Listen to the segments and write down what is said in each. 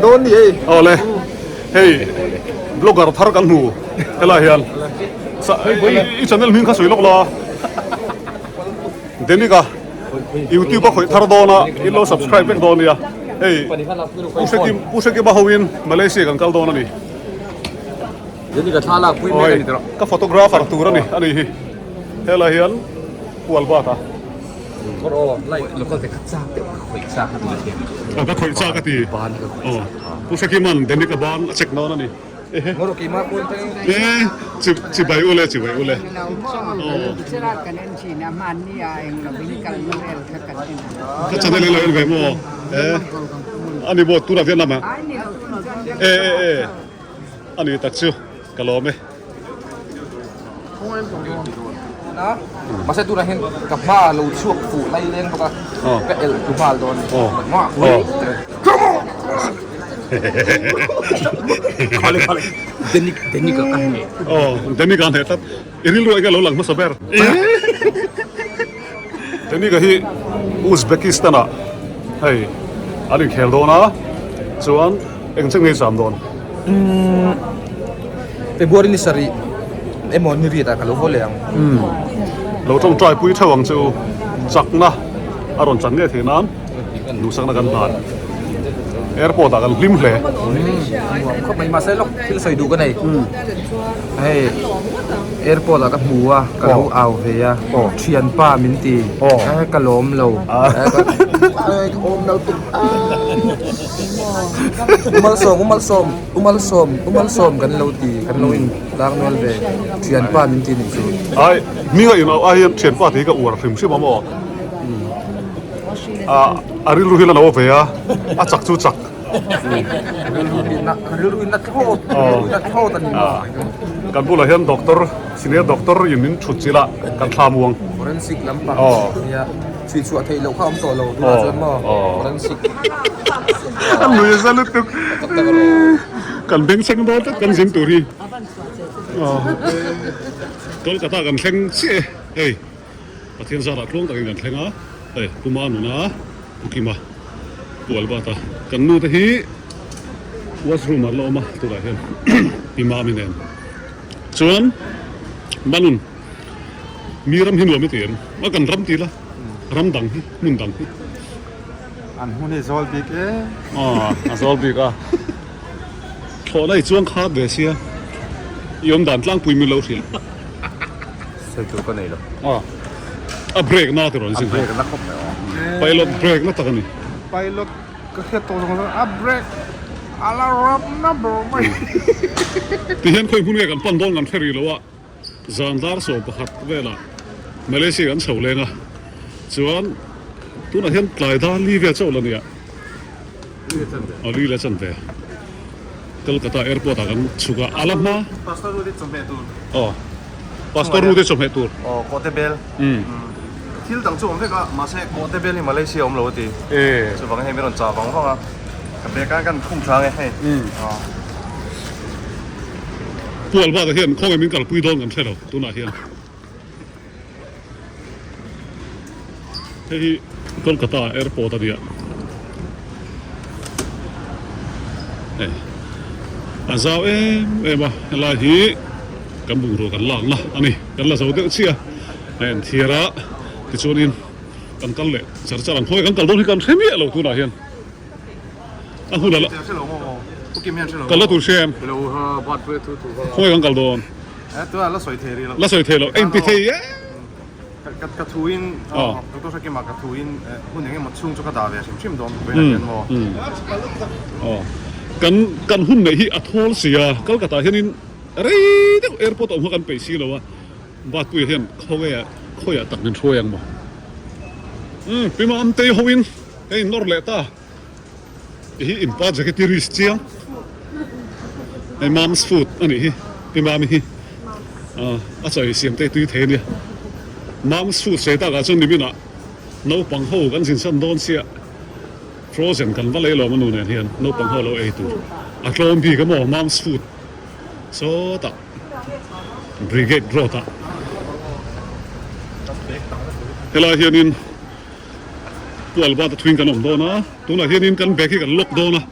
dawn ni hei. Awle hei blogger thar kan hmu helai hian i channel hming kha sawi lawk la Denika YouTube a khawih thar dawn a in lo subscribe vek dawn nia hei Pu Hrekim Pu Hrekima hoin Malaysia kan kal dawn a ni. Denika thla lak pui mek a ni tawh. Ka photographer tur a ni a ni hi helai hian Pualbat a. Ka khawih chak a ti. Pu Hrekiman Denika ban a check dawn a ni. E chibai ule chibai ule. Ka channel hi lo en ve maw? E ani maw tunah Vietnam ah? E e e ani tak chu ka lawm e. Mahse tunah hian ka hma lo chhuak fuh lai leng bawk a, ka elh tu nghal dawn. Denik Denik a ka hneh. Aw Denik a hneh tlat. I rilru enge lo lang hmasa ber. Denik a hi Uzbekistan ah hei an inkhel dawn a chuan eng che nge i cham dawn? February ni sarih emaw ni riat ah ka lo haw leh ang. Lo tawngtai pui theuh ang che u. Chakna a rawn chan ngei thei nan duhsakna kan hlan. Airport ah kan hlim hle. Nuam khawp mai mahse lawk thil sawi duh ka nei. Hei airport ah ka hmu a ka lo au ve a thianpa min ti ka lawm lo. Ka awm lo tuk a. Umalsawm umalsawm. Umalsawm Umalsawm kan lo ti kan lo in tlang nual ve thianpa min ti nih chu. Ai hming a in auh ai hian thianpa tih hi ka uar hrim hrim a maw a a rilru hian a lo ve a a chak chu chak. Rilru hi na rilru in na thlawt rilru in na thlawt a ni maw. Kan bulah hian doctor senior doctor in min thut chilh a kan thla muang. Forensic lampang nia. Chhui chhuah theih loh kha awm tawh lo tunah chuan maw forensic A lui a za lutuk kan beng chheng dawn tlat kan zin tur hi Kolkata kan thleng chiah e hei Pathian zarah tluang takin kan thleng a hei Pu Manuna Pu Kima Pu Albert-a kan nu te hi washroom ah an la awm a tunah hian Pi Mami nen chuan Manun. Mi ram hi nuam i ti em? A kan ram ti la, ram dang hi, hmun dang hi. An hmun hi zawl bik e. Aw, a zawl bik a. Thlawhna i chuang khat ve sia. I awm dan tlangpui min lo hrilh. Sawi tur ka nei lo. Aw, a break na ti rawn zin. A break na khawp mai aw. Pilot break na tak a ni. Pilot ka hriat tawh zawng zawng a break a la ram na ber mai. Tihian khawi hmun nge kan pan dawn kan hre rih lo a. Zan dar 11 velah Malaysia kan chho leng a, chuan tunah hian tlai dar li vel chauh la nia, a li la chan ve. Kolkata airport ah kan chhuk a, a la hma. Pastor Rudy chawhmeh tur. Aw, Pastor Rudy chawhmeh tur. Aw, Kawhte bel. Thil dang chu awm vek a, mahse Kawhte bel hi Malaysia awm lo a ti. Chuvangin hei min rawn chah vang vang a, ka bag ah kan khum thlang e hei. Aw. Pu Albert-a hian khawnge min kalpui dawn kan hre lo tunah hian. Hei hi Kolkata airport a nia. Hei a zau em em a helai hi kan bungrua kan lakna a ni. Kan la zo deuh chiah a, a enthiar a tichuanin kan kal leh char char ang. Khawnge kan kal dawn hi kan hre miah lo tunah hian. A hun ala kal la tur hria em? Khawnge kan kal dawn? La sawi thei lo, engti thei e? Ka thu in Doctor Hrekima ka thu in hun eng emaw chhung chu ka dah ve hrim hrim dawn vawiin ah hian maw? Kan kan hun neih hi a thawl si a, Kolkata hianin rei deuh airport a awm kha kan peih si lo a, Batpuia hian khawnge khawiah tak min hruai ang maw? Pima Amtei hoin hei nawr leh ta. Hei hi inpa jacket hi risk chiang hei mom's food a nih hi pi mami hi a chaw ei siam te hi tui thei a nia mom's food sawi takah chuan nimin ah naupang ho kan zin san dawn sia frozen kan va lei lawm a nu nen hian naupang ho lo ei tur a tlawm bik a maw mom's food sawtah brigade road ah helai hianin. Pu Albert-a thuin kan awm dawn a, tunah hianin kan bag hi kan lock dawn a.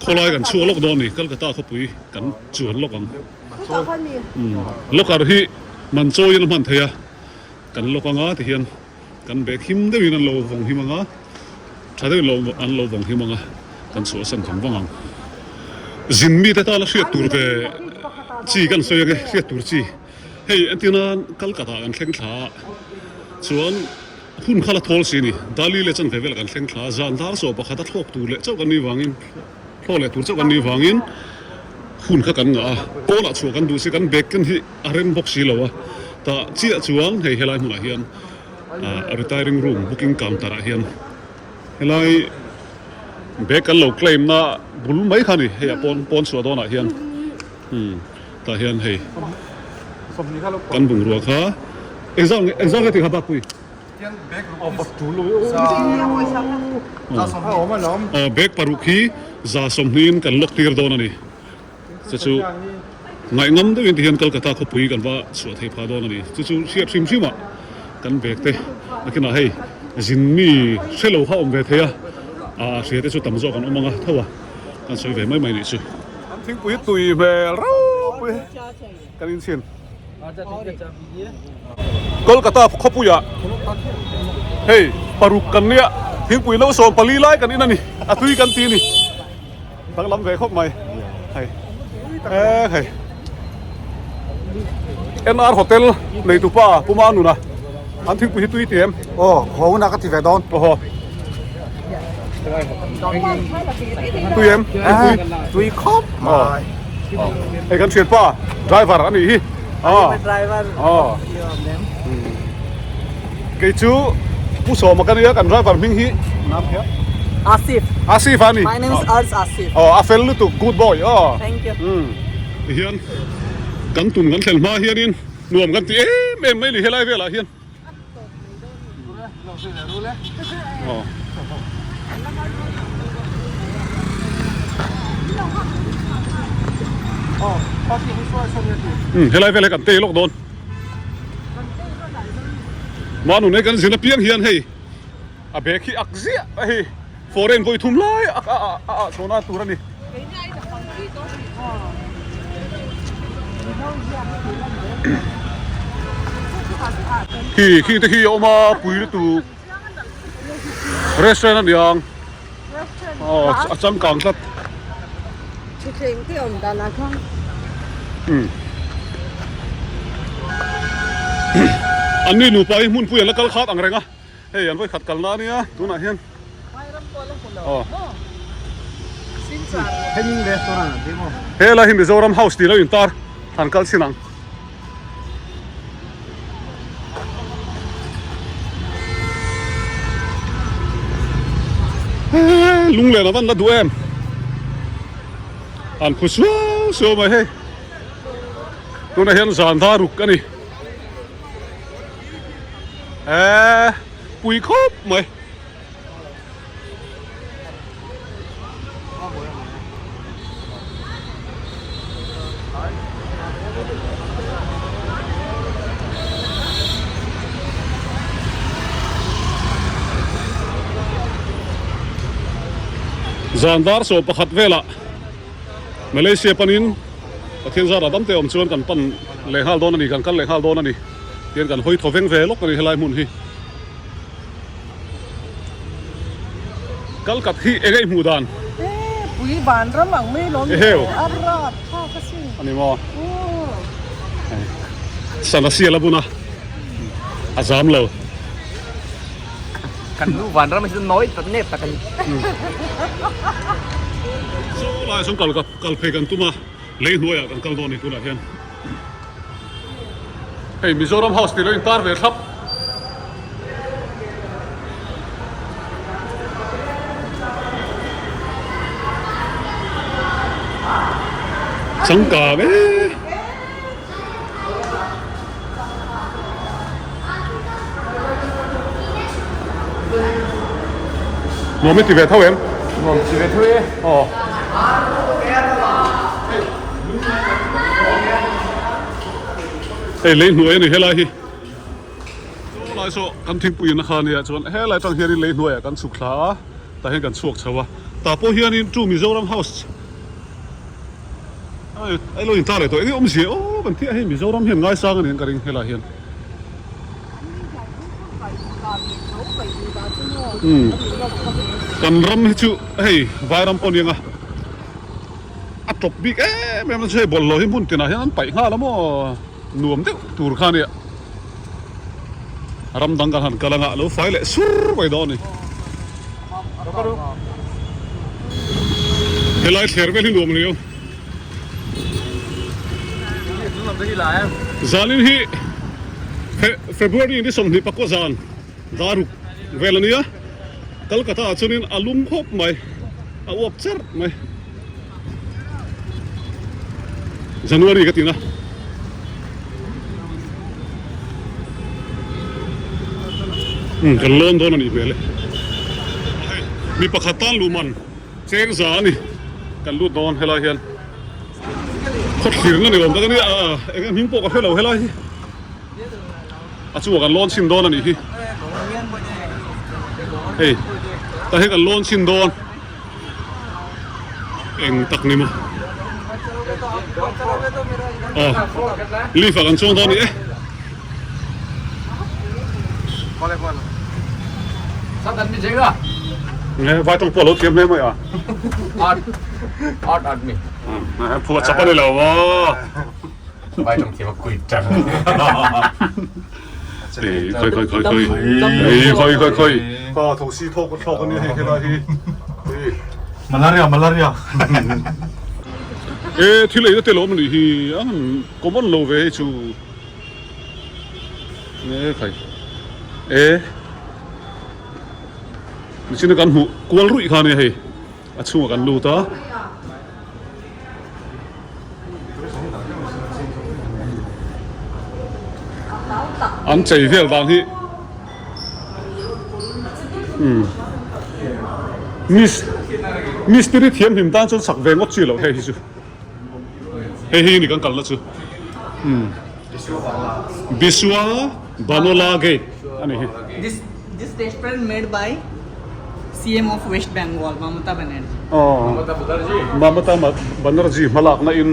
Khawlai kan chhuak lawk dawn a ni, Calcutta khawpui kan chuan lawk ang. Locker hi man chawiin a hman thei a, kan lock anga tihian kan bag him deuhin an lo vawng him anga, tha deuhin lo an lo vawng him anga kan chhuahsan vang vang ang. Zin mite tana hriat tur ve chi kan sawi ange, hriat tur chi. Hei entir nan Calcutta kan thleng thla a, chuan hun kha la thawl si a ni. Dali leh chanve velah kan thleng thla a, zan dar sawh pakhat a thlawk tur leh chauh kan nih vangin, thlawk leh tur chauh kan nih vangin hun kha kan ngah a. Kawnah chhuah kan duh si, kan bag ken hi a rem bawk si lo a. Tah chiah chuan hei helai hmunah hian retiring room booking counter ah hian helai bag kan lo claim na bul mai kha a ni, hei a pawn pawn chhuah dawnah hian. Umm tah hian hei kan bungrua kha engzah engzah nge tih kha bakpui aw bag paruk hi za sawmhnihin kan lock tir dawn a ni chu chu ngaihngam deuhin tihian Kolkata khawpui kan va chhuah thei phah dawn a ni chu chu hriat hrim hrim ah kan bag te nakinah hei zin mi hrelo kha awm ve thei a ah hria te chu tam zawk an awm ang a tho a kan sawi ve mai mai nih chu. An thingpui tui hmel ropui kan inchhin. Kolkata khawpuiah hei paruk kan nia thingpui no 14 lai kan in a ni a tui kan ti a ni danglam ve khawp mai hei e hei NR Hotel neitupa Puma Nuna an thingpui hi tui ti em? Aw haw hunah ka ti ve dawn. Aw haw. Tui em? Tui. Tui khawp mai. Hei kan thianpa driver a nih hi. Driver. Kei chu Pu Sawma ka nia kan driver hming hi nam hian. Asif. Asif a ni. My name is Ars Asif. Aw a fel lutuk good boy aw. Thank you. Tihian kan tum kan thlen hma hianin nuam kan ti em em mai ni helai velah hian. Helai vel hi kan tei lawk dawn mahnu nei kan zin apiang hian hei a bag hi ak ziah a hei foreign vawi thum lai a a a chhawna tur a ni. Khi khi te khi a awm a pui lutuk restaurant a ni ang aw a changkang tlat an ni nupa hi hmunpui an la kal khat ang reng a. Hei an vawikhat kalna a nia tunah hian aw helai hi Mizoram house tih lo intar han kal chhin ang. Lunglen a van la duh em an khu suau suau mai hei tunah hian zan dar ruk a ni. Eee pui khawp mai. Zan dar 11 velah Malaysia panin Pathian zara dam te awm chuan kan pan leh nghal dawn a ni, kan kal leh nghal dawn a ni. Tihian kan hawi thaw veng ve lawk a ni helai hmun hi. Kal kat hi eng e i hmuh dan? E pui van ram ang mai lawm ni Eheu. A rat thlak asin. A ni maw? Sana sial a bun a, a zam lo. Kan nu van ram hi chu nawi tak nep tak a ni. Saw laiah sawn kal kal phei kan tum a, lei hnuaiah kan kal dawn a ni tunah hian. Hei Mizoram House tih lo intar ve thlap. Changkang e. Nuam i ti ve tho em? Nuam ti ve tho e. Aw. Hei lei hnuai a ni helai hi. Lai saw kan thingpui in a kha ania chuan helai tang hianin lei hnuaiah kan chhuk thla a tah hian kan chhuak chho a tah pawh hianin chu Mizoram House. Ai lo intar leh tawh eng nge awmzia aw kan tih a hei Mizoram hian ngaisang a ni ang ka ring helai hian. Umm kan ram hi chu hei vairam pawh a ni ang a a tawp bik em em a chu hei bawlhhlawh hi hmun tinah hian an paih nghal a maw nuam deuh tur kha a nia ram dang kan han kal anga lo fai leh sur mai dawn a ni. Helai thler vel hi nuam a ni o. Zanin hi February ni 20 pakua zan daruk vel a nia. Kolkata ah chuanin a lum khawp mai, a uap cherh mai. January ka tina. Umm kan lawn dawn a nih hmel e. Mi pakhat tan luhman. Cheng za a ni kan lut dawn helai hian khawthlirna ni awm tak a nia eng hming pawh ka hre lo helai hi a chungah kan lawn chhin dawn a nih hi hei tah hian kan lawn chhin dawn eng tak ni maw aw lift ah kan chuang dawn a ni e. Nge vai tawng pawh a lo thiam hle mai a. Art art art mi. Phuah chap a ni lo maw. Vai tawng thiam a kui tang. Ei khoi khoi khoi khoi. Ei khoi khoi khoi. Kha tho si thawk thlawk a ni hei helai hi. Malaria malaria. E thil ei na te lo awm a nih hi a common lo ve hei chu. Nge khai e Nichina kan hmuh kual ruih kha ania hei a chhungah kan lut a. An chei vel dan hi umm mis mistiri thiamhlim tan chuan sak ve ngawt chi loh hei hi chu. Hei hi ni kan kalna chu umm Biswa Banola Gate a ni hi. This this restaurant made by CM of West Bengal Mamata Banerjee. Aw Mamata Banerjee hmalakna in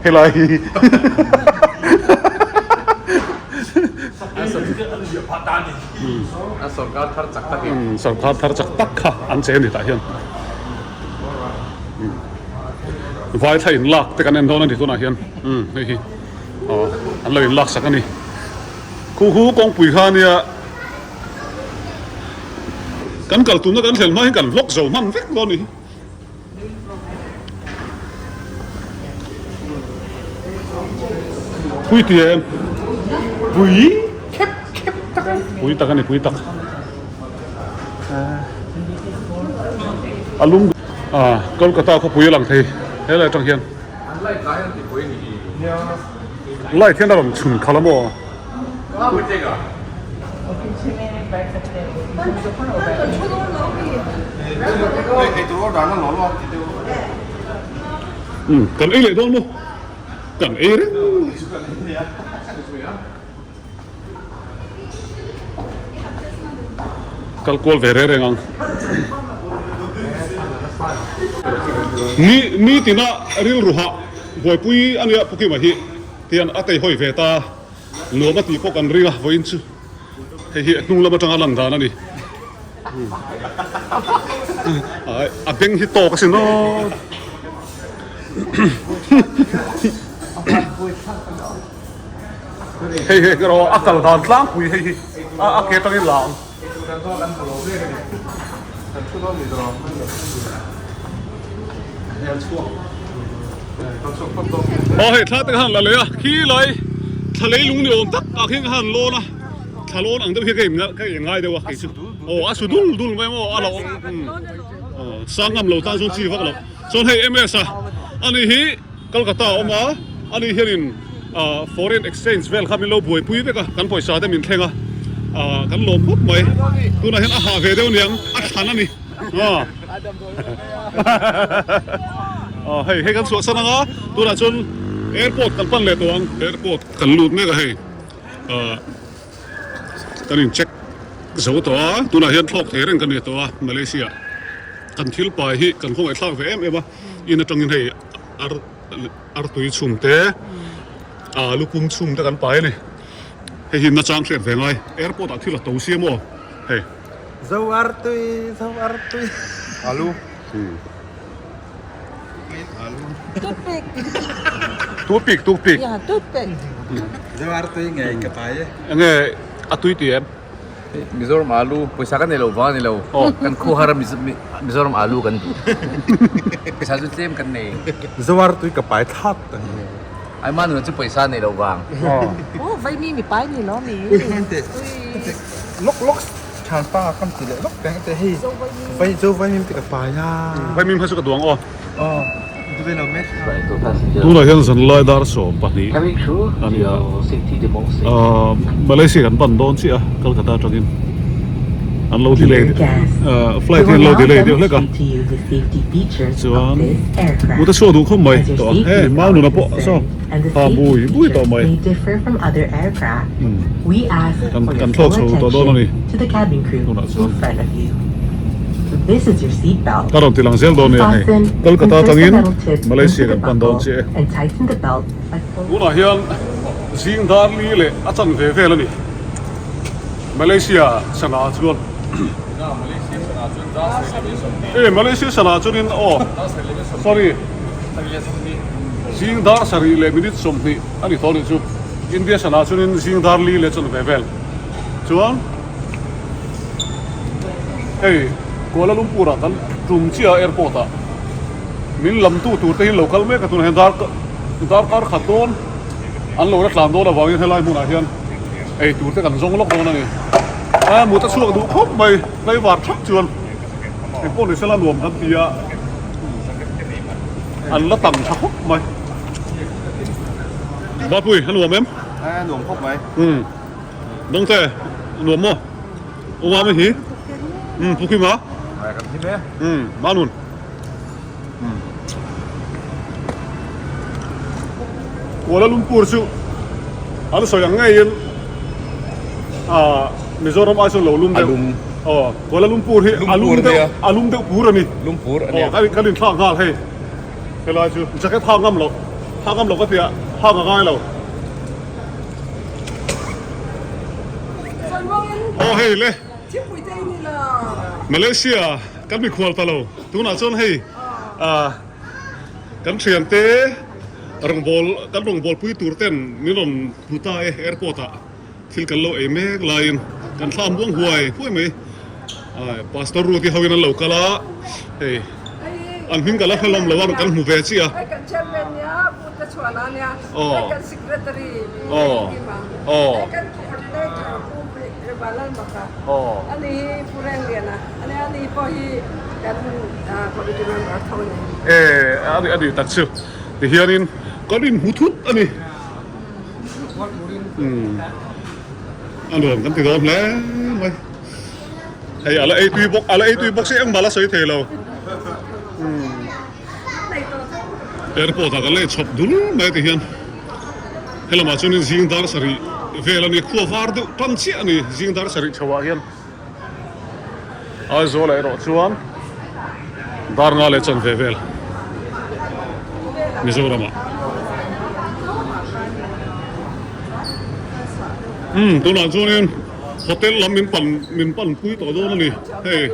helai hi Sarkar thar chak tak Sarkar thar chak tak kha an che a ni tah hian. Vai thla in lak te kan en dawn a ni tunah hian umm hei hi aw an lo in lak sak a ni khu khu kawngpui kha ania kan kal tumna kan thlen hma hian kan vlog zo hman vek dawn a ni hi. Pui ti em? Pui khep khep tak a ni. Pui tak a ni pui tak. A lung ah Kolkata khawpui a lang thei helai atang hian. An light lai an ti pui a ni hi. Light hian a rawn chhun khalh a maw? Umm kan ei leh dawn maw? Kan ei reng. Kal kual ve reng reng ang. Ni ni tina rilru hah buaipui a nia Pukima hi tian a teihawi ve ta nuam a tih pawh kan ring a vawiin chu hei hi hnung lam atanga lan dan a ni. A beng hi tawk asin aw. Hei hei erawh a kal dan tlangpui hei hi a a ke atangin la ang. Aw hei thla te kha han la leh a khi lai thla leilung ni awm tak ah khian ka han lawn a thla lawn ang deuh hi ka in ka in ngai deuh a kei chu aw a su dul dul mai maw a lo awm sang ngam lo tan chuan chi vak lo chuan hei ms a ani hi. Kolkata a awm a, ani hianin foreign exchange vel kha min lo buaipui vek a, kan pawisa te min thleng a, kan lawm khawp mai. Tunah hian a hah ve deuh aniang, a thlan a ni. Hei hei kan chhuahsan ang a, tunah chuan airport kan pan leh tawh ang. Airport kan lut mek a hei, kan in check zo tawh a, tunah hian thlawk thei reng kan ni tawh a Malaysia. Kan thil pai hi kan khawngaihthlak ve em em a, in atangin hei. Artui chhum te, alu pum chhum te kan pai a ni. Hei hi nachang hriat ve ngai, airport ah thil a to si a maw hei. Zo artui, zo artui. Alu. Toothpick. Toothpick, toothpick. Yeah, toothpick. Zo artui ngei ka pai e. Enge a tui ti em? Mizoram alu pawisa kan nei lo vang a ni lo. Kan khuahar a Mizoram alu kan duh. Pawisa chu tlem kan nei. Zoar tui ka pai thlak ta hi. Ai mah nuna chu pawisa nei lo vang. Oh vai mi mi pai ni lo mi. Ui hman te lok lok than pa kam ti leh lok peng te hei vai zo vai mim te ka pai a. Vai mim kha chu ka duang aw. Aw duve lo met. Tunah hian zanlai dar 12 a ni a, Malaysia kan pan dawn chiah a Kolkata atangin an lo delay flight hi an lo delay deuh hlek a chuan mut a chhuak duh khawp mai tawh a hei mau nuna pawh saw ha bui bui tawh mai kan thlawk chho tawh dawn a ni tunah chuan. Ka rawn ti lang zel dawn nia hei. Kolkata atangin Malaysia kan pan dawn chiah e. Tunah hian zing dar li leh a chan ve vel a ni. Malaysia sana chuan E Malaysia sana chuanin aw sorry zing dar sarih leh minute 20 a ni tawh nih chu. India sana chuanin zing dar li leh chan ve vel chuan. Hei Kuala Lumpur ah kan tum chiah a airport ah min lam tu tur te hi lo kal mek a tunah hian dar darkar khat dawn an lo la tlan dawn avangin helai hmunah hian ei tur te kan zawng lawk dawn a ni. A mut a chhuak duh khawp mai tlaivar thak chuan engpawh ni sela nuam kan ti a an la tam tha khawp mai. Bapui a nuam em? A nuam khawp mai. Dawngte, nuam maw? U Mami hi? Umm, Pu Kima? Ai kan him e. Umm, Manun. Umm. Kuala Lumpur chu an sawi ang ngeiin ah Mizoram ai chuan lo lum deuh. A lum. Aw, Kuala Lumpur hi a lum deuh, a lum deuh pur a ni. Lum pur a nia. Aw, kan inthlak nghal hei. Helai chu jacket hak ngam loh, hak ngam loh ka tia, hak a ngai lo. Aw hei le Malaysia kan mikhual ta lo tunah chuan hei ah kan thian te rawngbâwl kan rawngbâwl pui tur ten min rawn hmu ta e airport ah thil kan lo ei mek laiin kan thla muang huai huai mai ah pastor Ruth i ho in an lo kal a hei an hming ka la hre lawm lo a kan hmu ve chiah a. Ka chhuah la nia, Aw. kan secretary Aw. Kim a, Aw. kan coordinator Pu Rivalalmaka, Aw. ani hi Pu Rengliana, ani ani pawh hi kan committee member tho a ni. E, ani ani tak chu tihianin kan inhmu thut a ni. Umm, a nuam kan ti dawn hle mai. Hei a la ei tui bawk, a la ei tui bawk si engmah la sawi thei lo. Umm. Airport ah kan lei chhawp dul mai ti hian helamah chuanin zing dar sarih vel a ni khua var deuh tan chiah a ni zing dar sarih chho ah hian Aizawl ah erawh chuan dar nga leh chanve vel Mizoram ah umm tunah chuanin hotel lam min pan min pan pui tawh dawn a ni hei.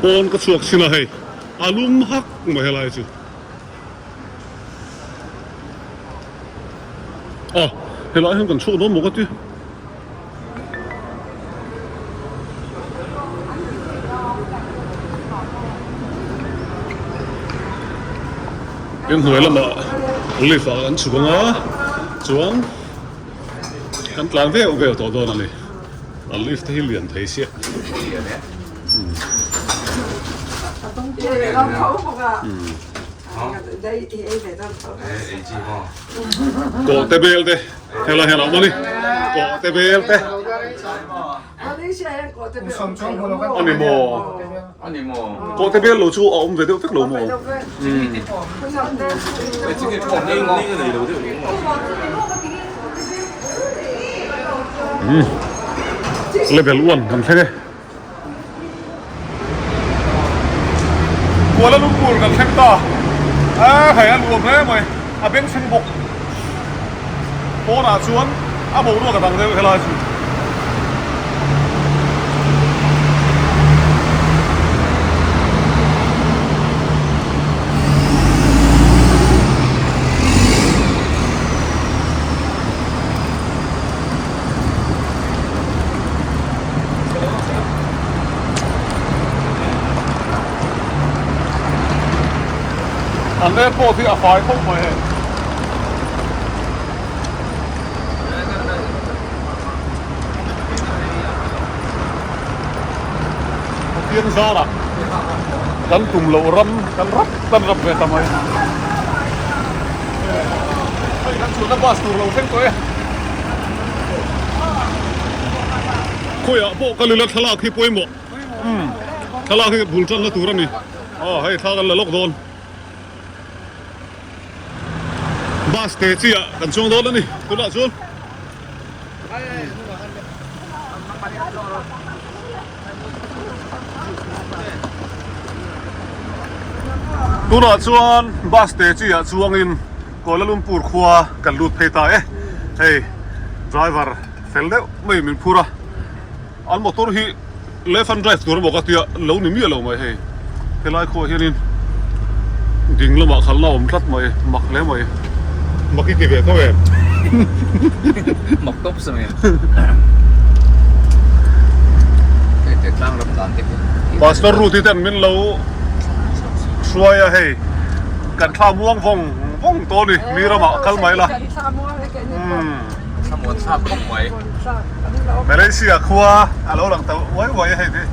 Pawn ka chhuak chin a hei a lum hak mai helai chu. A helai hian kan chhuak dawn maw ka ti. Inhnuai lamah lift ah kan chhuk ang a chuan kan tlan veuh veuh tawh dawn a ni a lift te hi lian thei sia. Kawhte bel te. Helai hian a awm a ni. Kawhte vel te. Malaysia hian kawhte bel awm thei lo maw? Ani maw? Ani maw? Kawhte bel lo chu a awm ve deuh vek lo maw? Level 1 kan thleng e. Kuala Lumpur kan thleng ta a hei a nuam hle mai a bengchheng bawk pawnah chuan a boruak a dang deuh helai chu. An airport hi a fai khawp mai hei. Pathian zarah kan tum loh ram kan rap kan rap ve ta mai. Hei kan chhunna bus tur lo thleng tawh e. Khawiah pawh ka lila thlalak hi pawimawh. Umm thlalak hi bul tanna tur a ni. Aw hei thla kan la lawk dawn. Bus te chiah kan chuang dawn a ni tunah chuan. Tunah chuan bus te chiah chuangin Kuala Lumpur khua kan lut phei ta e. Hei driver fel deuh mai min phur a, an motor hi left hand drive tur emaw ka tia lo ni miah lo mai hei. Helai khuaah hianin ding lamah khalhna a awm tlat mai, mak hle mai. Mak i ti ve tho em? Mak tawp sa mai. Hei te tlang ram dan te khi. Pastor Ruth-i ten min lo hruai a hei. Kan thla muang vawng vawng tawh a ni, mi ramah kal mai la. Thla muan thlak khawp mai. Malaysia khua a lo lang ta uai uai a hei hi,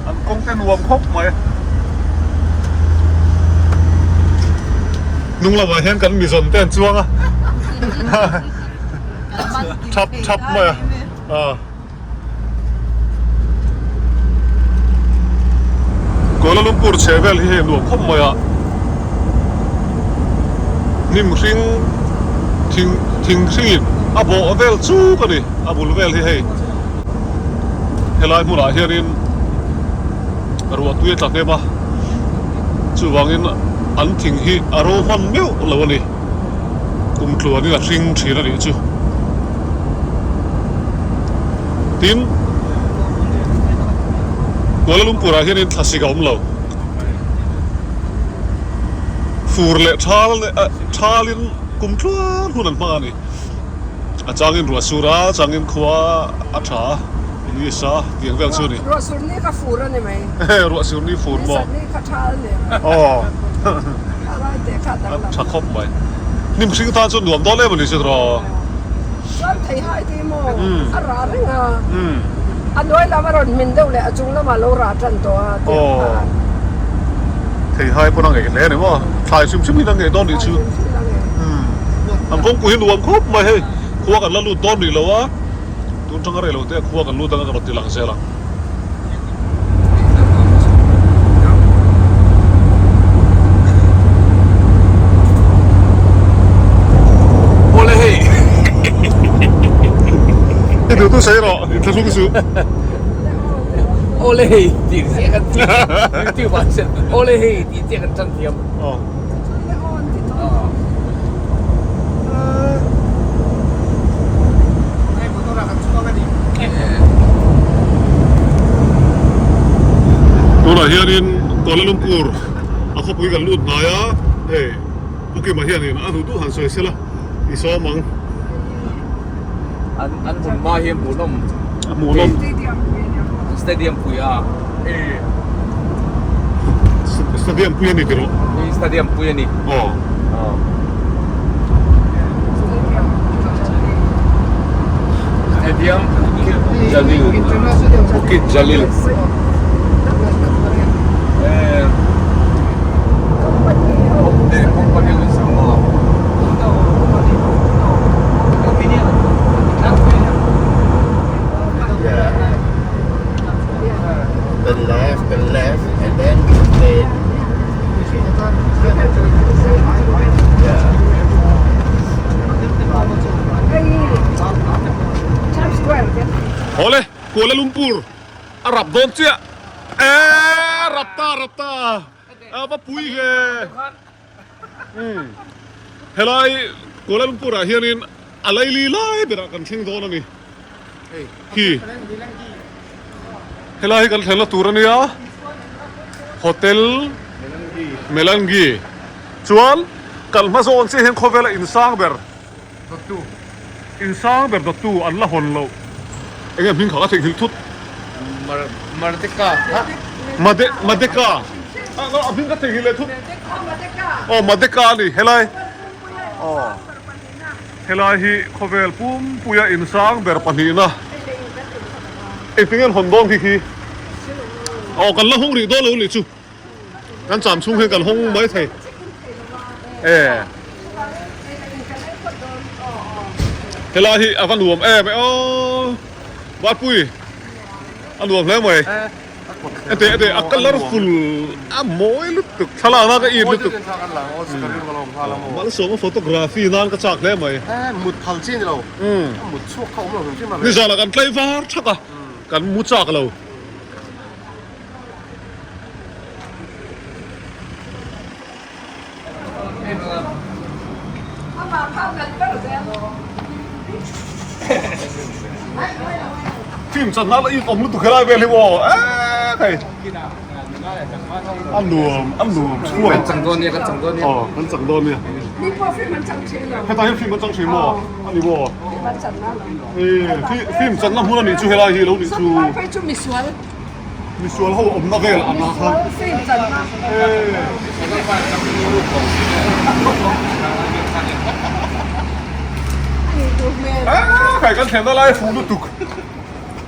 an kawng te nuam khawp mai. Hnung lamah hian kan mizawn te an chuang a, thap thap mai a. Kuala Lumpur chhe vel hi hei nuam khawp mai a, hnim hring thing thing hringin a bawh vel chuk a ni, a bul vel hi hei helai hmunah hianin ruah tui a tla hnem a, chuvangin an thing hi a ro hman meuh lo a ni. Kum tluanin a hring thin a nih chu. Tin, Kuala Lumpur-ah hianin thlasik a awm lo. Fur leh thal thalin kum tluan hun an hmang a ni. A changin ruah sur a, a changin khua a tha a, ni sa tiang vel chu a ni. Ruah sur ni kha fur a ni mai. Ruah sur ni fur maw? Ni sat ni kha thal a ni mai. Aw. A tha khawp mai. Hnim hring tan chuan nuam dawn em a ni chu tawh. Chuan thei hai ti maw? A rah reng a. A hnuai lam a rawn hmin deuh leh a chung lamah lo rah tan tawh a tih ang khan. Thei hai pawn a ngeih hle a ni maw? Thlai hrim hrim in a ngeih dawn nih chu. An kawngpui hi nuam khawp mai hei. Khua kan la lut dawn rih lo a. Tun tang a rei lo te a khua kan lut anga ka rawn ti lang zel ang. Awle hei. I duh tu sawi rawh, i thlahrung suh. Awle hei tih chiah kan thiam. YouTube ah hian awle hei tih chiah kan tan thiam. Aw. Tunah hianin Kuala Lumpur a khawpui kan lut hnai a, hei Pu Kima hianin a duh duh han sawi sela i sawm ang. An an hmun hma hi a hmuhnawm. A hmuhnawm. Stadium pui a. Stadium pui a ni tiraw? Stadium pui a ni. Aw. Stadium Bukit Jalil. Bukit Jalil. Eh. Company Turn left, turn left, and then turn. Yeah. Awle, Kuala Lumpur a rap dawn chiah e rap ta rap ta a va pui ve umm helai Kuala Lumpur ah hianin a laili lai berah kan thleng dawn a ni khi helai hi kan thlenna tur a nia hotel Melangi chuan kal hma zawn chiah hian khawvela insang ber. Dawttu, insang ber dawttu an la hawn loh. Enge hming kha ka theihnghilh thut. Mardeka. Made, Madeka. A, a hming ka theihnghilh leh thut. Aw, Madeka a ni, helai. Aw, helai hi khawvel pumpuia insang ber pahnihna. Engtin nge an hawn dawn khi khi? Aw, kan la hawng rih dawn lo nih chu. Kan cham chhung hian kan hawng mai thei e. Helai hi a va nuam em e aw. Valpui a nuam hle mai. Ete ete a colourful a mawi lutuk thlalak nan ka it lutuk. Malsawma photography nan ka chak hle mai. Nizanah kan tlai var thak a kan mu chak lo. Film chan nan a in awm lutuk helai vel hi maw eee hei a nuam a nuam chhuak Kan chang dawn nia kan chang dawn nia aw kan chang dawn nia hetah hian film an chang thin maw a ni maw film channa hmun a nih chu helai hi lo nih chu. Misual ho awmna vel ang ah khan eee kai kan thlenna lai fuh lutuk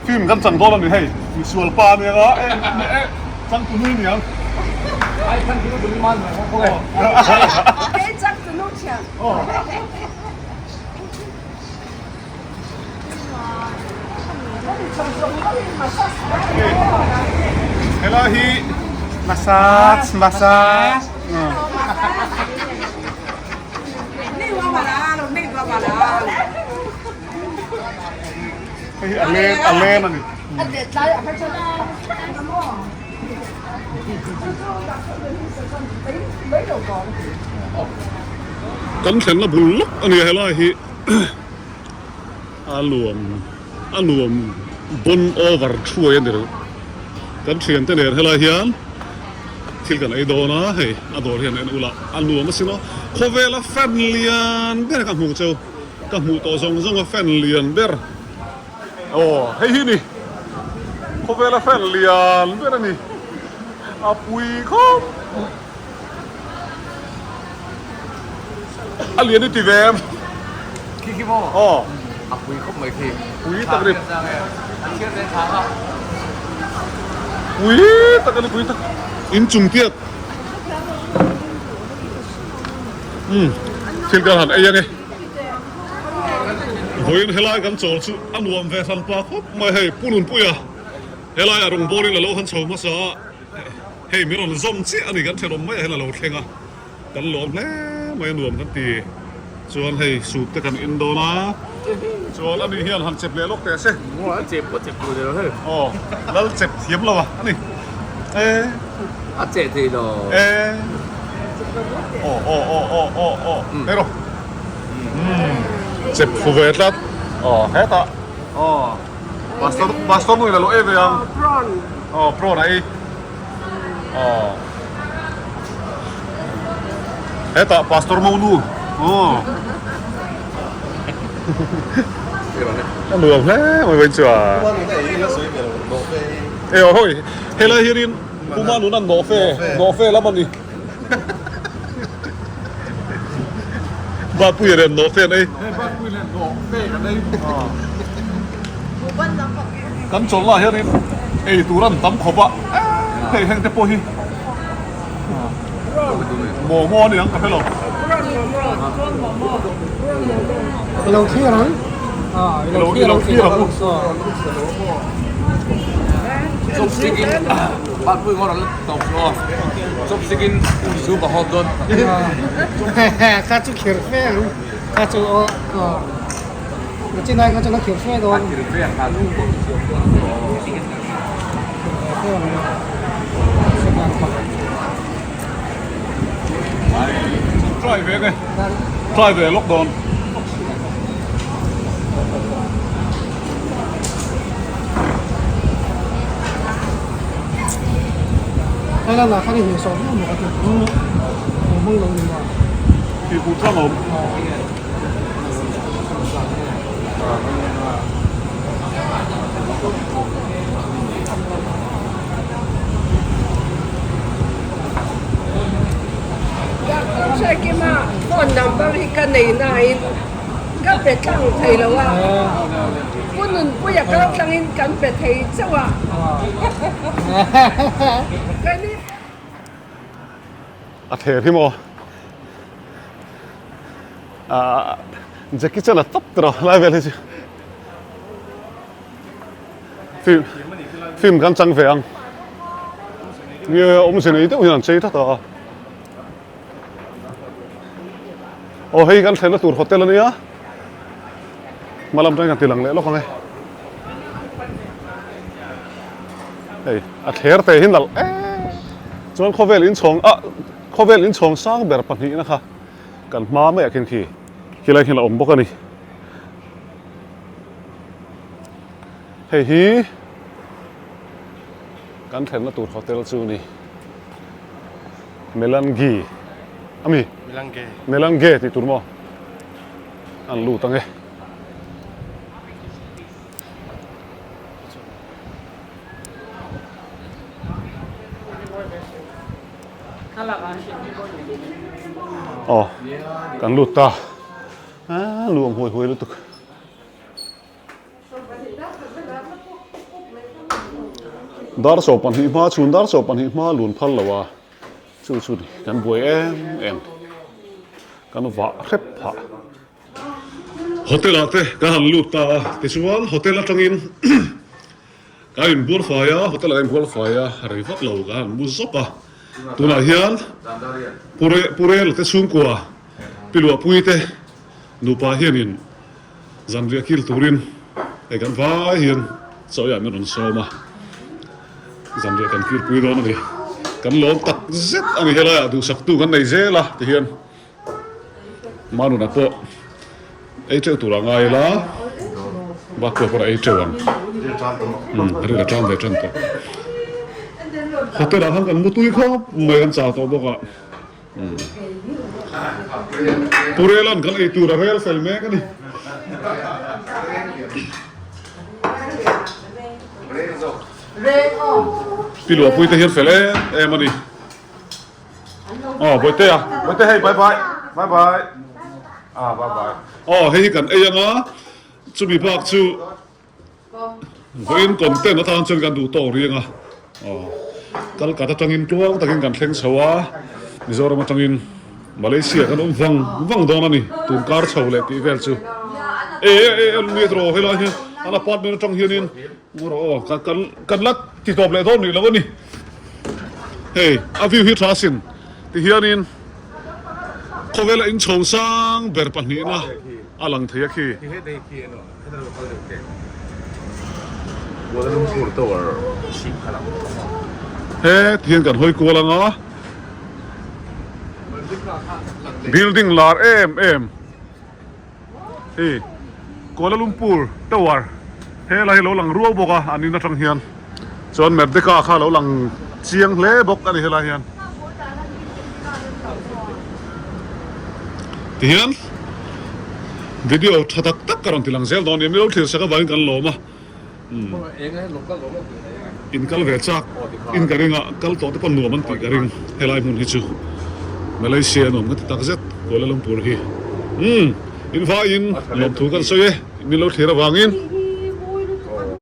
film kan chang dawn a ni hei misual pa ania nga e changtunu aniang. Helai hi massage massage hei hi a len a len a ni. Kan thlenna bul lawk a ni a helai hi. A nuam a nuam bon over thuai a ni reuh. Kan thiante nen helai hian thil kan ei dawn a, hei a dawr hian en ula a nuam asin aw. Khawvela fan lian ber ka hmuh cheu, ka hmuh tawh zawng zawng a fan lian ber aw hei hi ni khawvela fan lian ber a ni a pui khawp. A lian i ti ve em? Khi khi maw? Aw. A pui khawp mai khi. Pui tak a ni. A thiar nen thang a. Pui tak a ni pui tak. In chung tiat. Umm thil kan han ei ange. Vawiin helai kan chawl chu a nuam ve hran pa khawp mai hei Pu Nunpuia helai a rawngbawlin a lo han chho hmasa a. Hei min rawn zawm chiah a ni kan thenawm mai ah hian a lo thleng a kan lawm hle mai a nuam kan ti chuan hei soup te kan in dawn a chuan ani hian han chep leh lawk teh se a chep pawh chep tur lo hei aw lal chep thiam lo a ani e a cheh thei lo e aw aw aw aw aw aw hei rawh chep fu ve tlat aw hetah aw pastor pastor nu in a lo ei ve ang prawn Aw prawn a ei aw hetah pastor monu aw a nuam hle mai vawiin chu a e aw hawi helai hianin puma nun an nawh fe nawh fe lam a ni Bapui nen nawh fe an ei Kan chawlh lah hianin ei tur an tam khawp a, hei heng te pawh hi momo a ni ang ka hre lo. I lo thlir ang. I lo thlir ang u. Chopstick in Batpui ngawr an la tawp chu aw. Chopstick in soup a hawp dawn. Kha chu khir fe ang. Kha chu aw. Chinai kha chu la khir fe dawn. Khir fe ang kha chu. Try ve nge. Try ve lawk dawn. Thailand ah khan i hmuhsawh viau maw ka ti. Hmuh hmang lo ni maw? Tih hmuh tlang a awm. Doctor Hrekima phone number hi ka nei nain ka pe tlang thei lo a, Pu Nunpuia kal tlangin kan pe thei chauh a. A ther hi maw? Ahh Jackie Chan a tawp tawh a lai vel hi chu film film kan chang ve ang nge awmze nei deuh hian an chei tlat a aw hei kan thlenna tur hotel ania hmalam atangin kan ti lang leh lawk ang e hei a thler te hi nalh em chuan khawvel inchhawng ah khawvel inchhawng sang ber pahnihna kha. Kan hma maiah khian khi khilai khian a awm bawk a ni. Hei hi kan thlenna tur hotel chu ni. Melangi ami? Melange. Melange tih tur maw? An lut ang e. Aw kan lut ta a nuam huai huai lutuk dar sawm pahnih hma chhun dar sawm pahnih hma lun phal lo a chu chu kan buai em em kan vah hrep phah. Hotel ah te kan han lut ta a tichuan hotel atangin Ka inbual fai a, hotel ah ka inbual fai a, rei vak lo ka han mu zawk a. Tunah hian Purela te chhungkua Pi Luahpui te nupa hianin zanriah kil turin hei kan vai hian chawiah min rawn sawm a, zanriah kan kilpui dawn a ni. Kan lawm tak zet a ni helaiah duhsaktu kan nei zel a tihian. Manuna pawh ei teuh tur a ngai ila Bakpua pawh a ei teuh ang umm ril a tang ve tan tawh hotel ah khan kan mu tui khawp mai kan chau tawh bawk a umm Purelan kan ei tur a rel fel mek a ni. Pi Luahpui te hian fel em em a ni. Aw Bawihte a, Bawihte hei bye bye, bye bye, ah bye bye. Aw hei hi kan ei anga chumi bak chu vawiin content atan chuan kan duh tawk riang a, aw Calcutta atangin tluang takin kan thleng chho a, Mizoram atangin Malaysia kan awm vang vang dawn a ni tun kar chho leh tih vel chu e e e ni tawh helai hian an apartment atang hianin Aw kan kan la ti tawp leh dawn rih lo a ni. Hei a view hi tha asin ti hianin khawvela inchhawng sang ber pahnihna a lang thei a khi. He ti hian kan hawi kual ang a building lar em em. Hei Kuala Lumpur Tower helai hi lo lang ruau bawk a an in atang hian chuan Merdeka kha lo lang chiang hle bawk a ni helai hian tihian video tha tak tak ka rawn ti lang zel dawn a ni milo thlir sak avangin kan lawm a In kal ve chak in ka ring a, kal tawh te pawh nuam an tih ka ring helai hmun hi chu Malaysia nuam ka ti tak zet Kuala Lumpur hi. Umm in vaiin lawmthu kan sawi e, min lo thlir avangin.